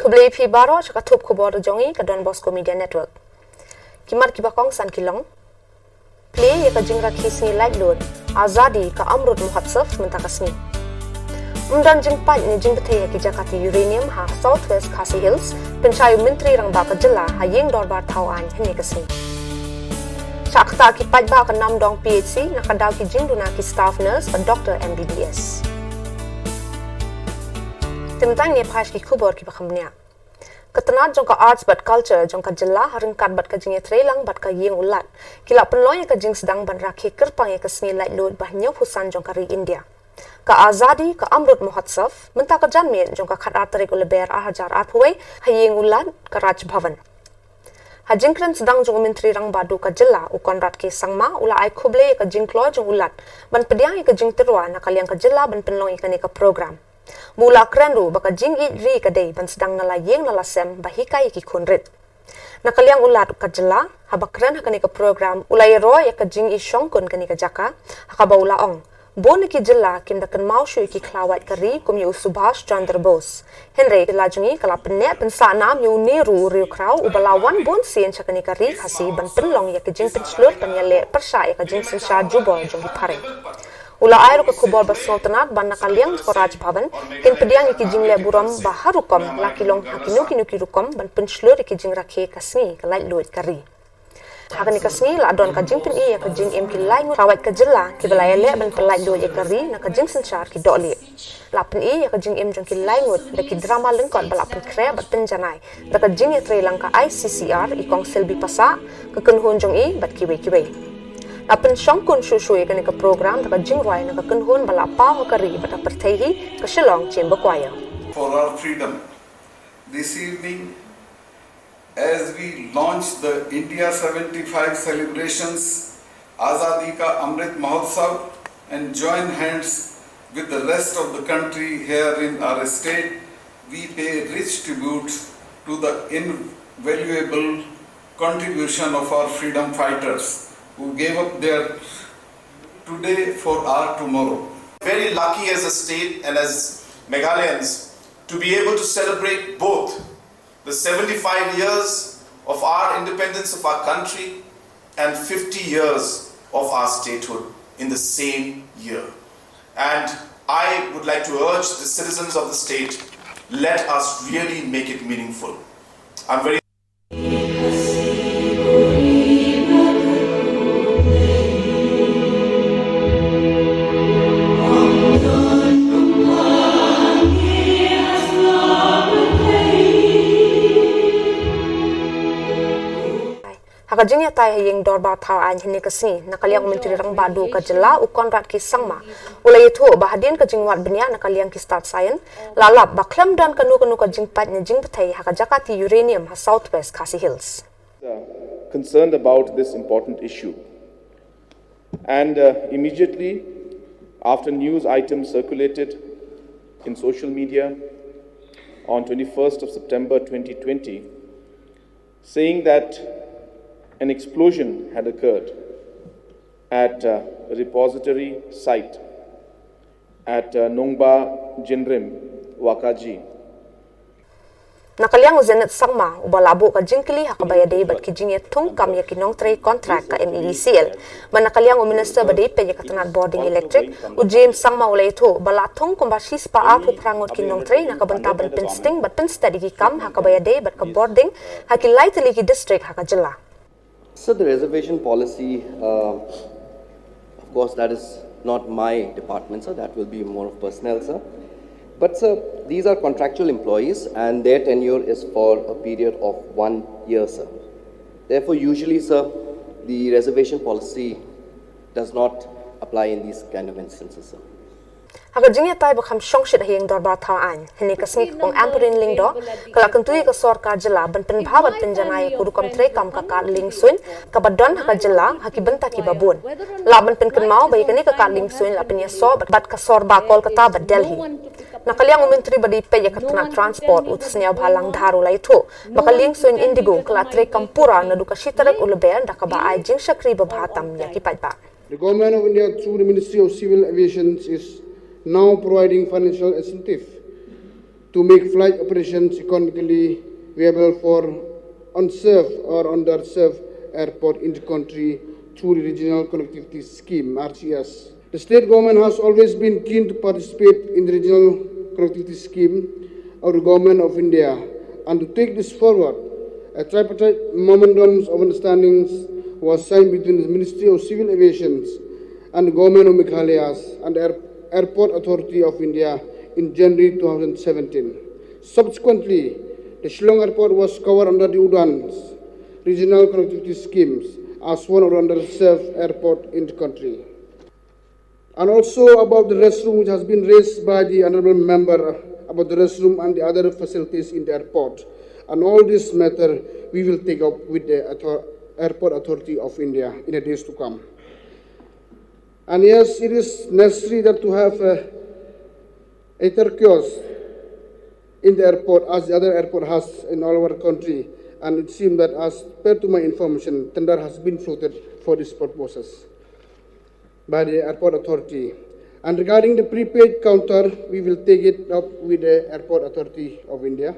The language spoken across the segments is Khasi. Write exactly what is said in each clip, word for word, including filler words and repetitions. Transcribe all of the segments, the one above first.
Khublei phi baroh sha ka thup khubor jong ngi ka Don Bosco Media Network. Ki mat kiba kongsan ki long: Plie ïa ka jingrakhe sngi laitluid Azadi ka Amrut Mahotsav mynta ka sngi. Ym don jingpait ne jingbthei ha ki jaka ti uranium ha South West Khasi Hills, pynshai u Myntri Rangbah ka jylla ha ïing dorbar thaw aiñ hynne ka sngi. Shah ktah ki paidbah ka Namdong P H C na ka daw ki jingduna ki staff nurse bad doctor M B B S. Te mynta ngin ïa phai sha ki khubor kiba kham bniah. Ka tnat jong ka Arts bad Culture jong ka jylla ha ryngkat bad ka jingïatreilang bad ka ïing u Lat ki la pynlong ïa ka jingsdang ban rakhe kyrpang ïa ka sngi laitluid ba hynñiewphew san jong ka ri India. Ka Azadi ka Amrut Mahotsav mynta ka janmiet jong ka khatar tarik u Lber ar hajar arphew wei ha ïing u Lat ka Raj Bhavan. Ha jingkren sdang jong u Myntri Rangbah duh ka jylla u Conrad K Sangma u la ai khublei ïa ka jingkloi jong u Lat ban pdiang ïa ka jingtyrwa na ka liang ka jylla ban pynlong ïa kane ka program. Ba u la kren ruh ba ka jingïeit ri ka dei ban sdang na la ïing na la sem ba hikai ïa ki khun rit. Na ka liang u Lat ka jylla, haba kren ha kane ka program u la ïaroh ïa ka jingïashongkun kane ka jaka, ha kaba u la ong, bun na ki jylla kim da kynmaw shuh ïa ki khlawait ka ri kum ïa u Subhash Chandra Bose. Hynrei ka jylla jong ngi ka la pynneh pynsah nam ïa u Nehru u riewkhraw uba la wan bun sien sha kane ka ri Khasi ban pynlong ïa ka jingpynshlur ban ïaleh pyrshah ïa ka jingsynshar jubor jong ki phareng. U la ai ruh ka khubor ba sngewtynnat ba na ka liang ka Raj Bhavan kin pdiang ïa ki jingleh burom ba har rukom, la ki long ha kino kino ki rukom, ban pynshlur ïa ki jingrakhe ka sngi ka laitluid ka ri. Ha kane ka sngi la don ka jingpyni ïa ka jingim ki lai ngut khlawait ka jylla kiba la ïaleh ban pynlaitluid ïa ka ri na ka jingsynshar ki dohlieh. La pyni ïa ka jingim jong ki lai ngut da ki drama lyngkot ba la pynkhreh bad pynjanai da ka jingïatreilang ka I C C R, i Kong Selby Passah, ka kynhun jong i bad kiwei kiwei. La pynshongkun shuh shuh ïa kane ka program da ka jingrwai na ka kynhun ba la paw ha ka ri bad ka pyrthei hi, ka Shillong Chamber Choir. For our freedom. This evening, as we launch the India seventy-five celebrations, Azadi Ka Amrit Mahotsav, and join hands with the rest of the country here in our state, we pay rich tribute to the invaluable contribution of our freedom fighters who gave up their today for our tomorrow. Very lucky as a state and as Meghalayans to be able to celebrate both the seventy-five years of our independence of our country and fifty years of our statehood in the same year. And I would like to urge the citizens of the state, let us really make it meaningful. I'm very Ha ka jingïatai ha ïing dorbar thaw aiñ hynne ka sngi, na ka liang u Myntri Rangbah duh ka jylla u Conrad K Sangma u la ïathuh ba hadien ka jingwad bniah na ka liang ki stad saian, la lap ba khlem don kano kano ka jingpait ne jingbthei ha ka jaka ti uranium ha South West Khasi Hills. Uh, concerned about this important issue. And uh, immediately after news items circulated in social media on twenty-first of September twenty twenty, saying that an explosion had occurred at uh, a repository site at uh, Nongba Jinrim, Wakaji. Na ka liang u Zenith Sangma, uba la buh ka jingkylli ha kaba ïadei bad ki jingïathung kam ïa ki nongtrei contract ka M E E C L, bad na ka liang u Minister ba dei peit ïa ka tnat bording electric, u James Sangma u la ïathuh ba la thung kumba shispah arphew phra ngut ki nongtrei na ka bynta ban pynsting bad pynsted ïa ki kam ha kaba ïadei bad ka bording ha ki lai tylli ki district ha ka jylla. So the reservation policy, uh, of course, that is not my department, sir. That will be more of personnel, sir. But, sir, these are contractual employees, and their tenure is for a period of one year, sir. Therefore, usually, sir, the reservation policy does not apply in these kind of instances, sir. Ha ka jingïatai ba kham shongshit ha ïing dorbar thaw aiñ hynne ka sngi, ka Kong Ampareen Lyngdoh ka la kyntu ïa ka sorkar jylla ban pynbha bad pynjanai ïa ka rukom treikam ka kad lieng suiñ kaba don ha ka jylla ha ki bynta kiba bun. Lah ban pynkynmaw ba ïa kane ka kad lieng suiñ la pynïasoh bad ka sor ba Kolkata bad Delhi. Na ka liang u Myntri ba dei peit ïa ka tnat transport u Sniawbhalang Dhar u la ïathuh ba ka lieng suiñ Indigo ka la treikam pura naduh ka shi tarik u Lber da kaba ai jingshakri babha tam ïa ki paidbah. The Government of India, through the Ministry of Civil Aviation, is now providing financial incentive to make flight operations economically viable for unserved or underserved airport in the country through the Regional Connectivity Scheme, R C S. The state government has always been keen to participate in the Regional Connectivity Scheme of the Government of India and to take this forward. A tripartite memorandum of understandings was signed between the Ministry of Civil Aviation and the Government of Meghalaya and the Air- Airport Authority of India in January two thousand seventeen. Subsequently, the Shillong Airport was covered under the UDAN's regional connectivity schemes as one of the underserved airport in the country. And also about the restroom, which has been raised by the honorable member about the restroom and the other facilities in the airport. And all this matter we will take up with the author- Airport Authority of India in the days to come. And yes, it is necessary that to have a, a turquoise in the airport as the other airport has in all our country. And it seems that, as per to my information, tender has been floated for these purposes by the airport authority. And regarding the prepaid counter, we will take it up with the Airport Authority of India.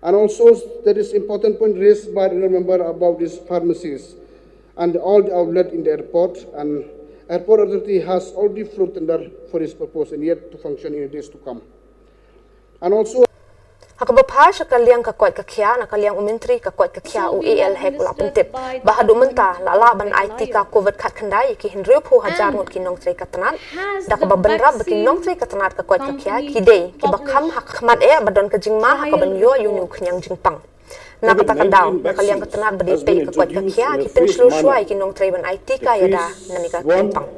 And also, there is important point raised by the member about these pharmacies and all the outlet in the airport. And Airport Authority has already floated tender for this purpose and yet to function in the days to come. And also, ha kaba phai sha ka liang ka koit ka khiah, na ka liang u Myntri ka koit ka khiah u A L Hek u la pyntip ba haduh mynta la lah ban ai tika COVID khatkhyndai ïa ki hynriewphew hajar ngut ki nongtrei ka tnat, da kaba bynrap ba ki nongtrei ka tnat ka koit ka khiah ki dei kiba kham ha khmat eh ba don ka jingma ha ka ban ïoh ïa une u khñiang jingpang. Na kata ka daw, na ka liang ka tnat ba dei peit ka koit ka khiah, ki pynshlur shuwa ïa ki nongtrei ban ai tika ïada na kane ka jingpang.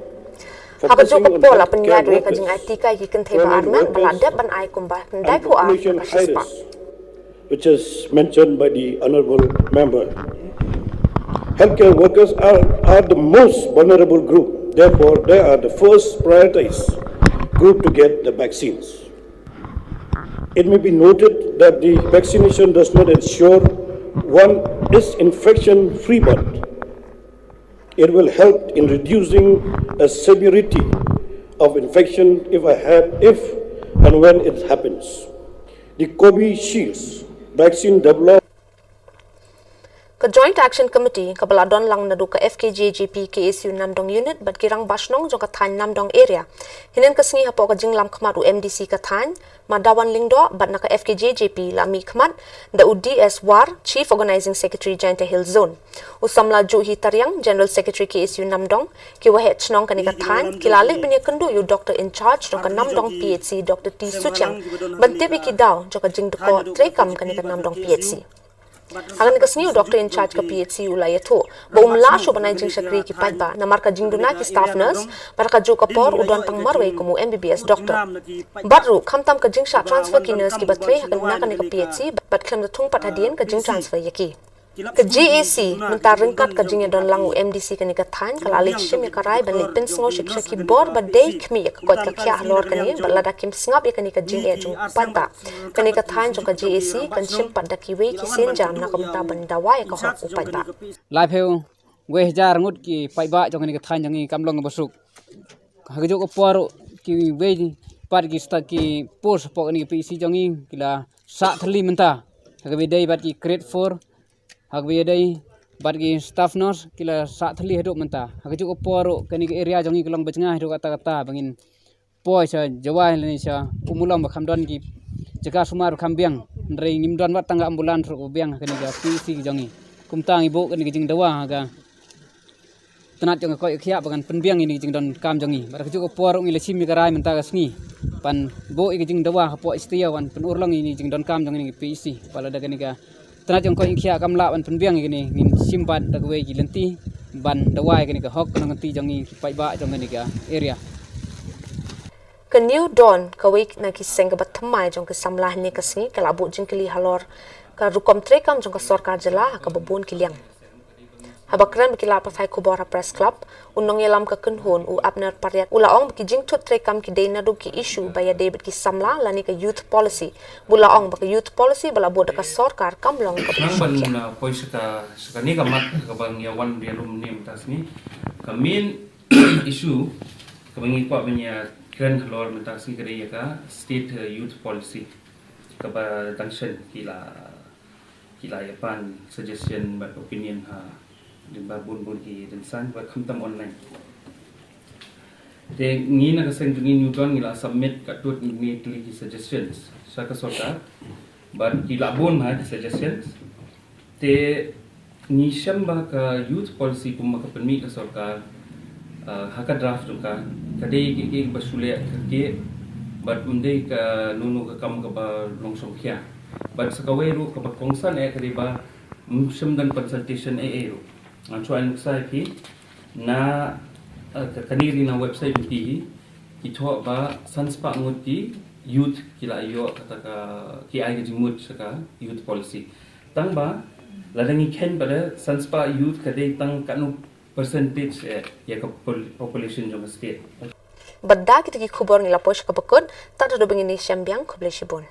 Ha kajuh ka por la pynïaid ruh ïa ka jingai tika ïa ki kynthei ba armet ba la dep ban ai kumba khyndai phew ar ka shispah. Which is mentioned by the honorable member. Healthcare workers are, are the most vulnerable group. Therefore, they are the first prioritized group to get the vaccines. It may be noted that the vaccination does not ensure one is infection free, but it will help in reducing a severity of infection if I have, if and when it happens. The Covishield vaccine developed Ka Joint Action Committee kaba la don lang naduh ka F K J J P K S U Namdong Unit bad ki rangbah shnong jong ka thaiñ Namdong Area, hynnin ka sngi hapoh ka jinglam khmat u M D C ka thaiñ, Ma Dawan Lyngdoh, bad na ka F K J J P la mih khmat da u D S War, Chief Organising Secretary Jaintia Hills Zone, u Samla Juhi Tariang, General Secretary K S U Namdong, ki waheh shnong kane ka thaiñ, ki la leit ban ïakynduh ïa u Doctor in Charge jong ka Namdong P H C, Doctor T Suchiang, ban tip ïa ki daw jong ka jingdukor treikam kane ka Namdong P H C. Ha kane ka sngi u Doctor in Charge ka P H C u la ïathuh ba um lah shuh ban ai jingshakri ïa ki paidbah namar ka jingduna ki staff nurse, bad ha kajuh ka por u don tang marwei kum u M B B S doctor. Bad ruh khamtam ka jingshah transfer ki nurse kiba trei ha kane ka P H C, bad khlem da thung pat hadien ka jingtransfer ïa ki. Ka J A C mynta ryngkat ka jingïadon lang u M D C kane ka thaiñ ka la leit shim ïa ka rai ban leit pynsngewsih sha ki bor ba dei khmih ïa ka koit ka khiah halor kane, bad lada kim sngap ïa kane ka jingeh jong u paidbah, kane ka thaiñ jong ka J A C kan shim pat da kiwei ki sienjam na ka bynta ban dawa ïa ka hok u paidbah. Laiphew wei hajar ngut ki paidbah jong kane ka thaiñ jong ngi kam long kaba suk. Ha kajuh ka por ruh kiwei pat ki sta ki post hapoh kane ka P H C jong ngi ki la sah thylli mynta. Ha kaba ïadei bad ki grade four, ha kaba ïadei bad ki staff nurse ki la sah thylli haduh mynta. Ha kajuh ka por ruh kane ka area jong ngi ka long ba jngai haduh katta katta ba ngin poi sha Jowai lane sha Ummulong ba kham don ki jaka sumar ba kham biang. Hynrei ngim don wat tang ka ambulance ruh ba biang ha kane ka P H C jong ngi. Kumta ngi buh kane ka jingdawa ha ka tnat jong ka koit ka khiah ba kan pynbiang ïa kane ka jingdonkam jong ngi. Bad ha kajuh ka por ruh ngi la shim ïa ka rai mynta ka sngi ban buh ïa ka jingdawa hapoh East Jaiaw ban pynurlong ïa kane ka jingdonkam jong kane ka P H C. Ba lada kane ka tnat jong ka koit ka khiah kam lah ban pynbiang ïa kane, ngin shim pat da kawei ki lynti ban dawa ïa kane ka hok ka nongkynti jong ngi ki paidbah jong kane ka area. Ka New Dawn, kawei na ki seng kaba thymmai jong ki samla hynne ka sngi, ka la buh jingkylli halor ka rukom treikam jong ka sorkar jylla ha kaba bun ki liang. Haba kren bad ki lad pathai khubor ha Press Club, u nongïalam ka kynhun u Abner Pariat u la ong ba ki jingthut treikam ki dei naduh ki issue ba ïadei bad ki samla lane ka Youth Policy. Bad u la ong ba ka Youth Policy ba la buh da ka sorkar kam long kaba shuh. Nang ban poi sha ka, sha kane ka mat kaba ngi ïa wan ïalum mynne mynta ka sngi, ka main issue kaba ngi kwah ban ïa kren halor mynta ka sngi ka dei ïa ka State Youth Policy. kaba dang shen ki la ki la ïa pan suggestion bad opinion ha, dang ba bun bun ki dang san bad khamtam online. Te ngi na ka seng jong ngi New Dawn ngi la submit katto katne tylli ki suggestions sha ka sorkar bad ki la bun ha ki suggestions. Te ngi shem ba ka youth policy kum ba ka pynmih ka sorkar, uh, ha ka draft jong ka, ka dei ki ki ba shu leh ka ki bad um dei ka nunu ka kam kaba long shongkhia. Bad sa kawei ruh kaba kongsan eh ka dei ba um shem dang consultation eh eh ruh. Ngan shu ai nuksa ïa phi na, uh, ka kani ri na website jong ki hi ki thoh ba san spah ngut ki youth ki la ïoh kata ka, ki ai ka jingmut sha ka youth policy. Tang ba lada ngi khein ba da san spah youth ka dei tang katno percentage eh ïa ka pol- population jong ka state. Bad da kita ki khubor ngi la poi sha kaba kut, tad haduh ba ngin ïashem biang, khublei shibun.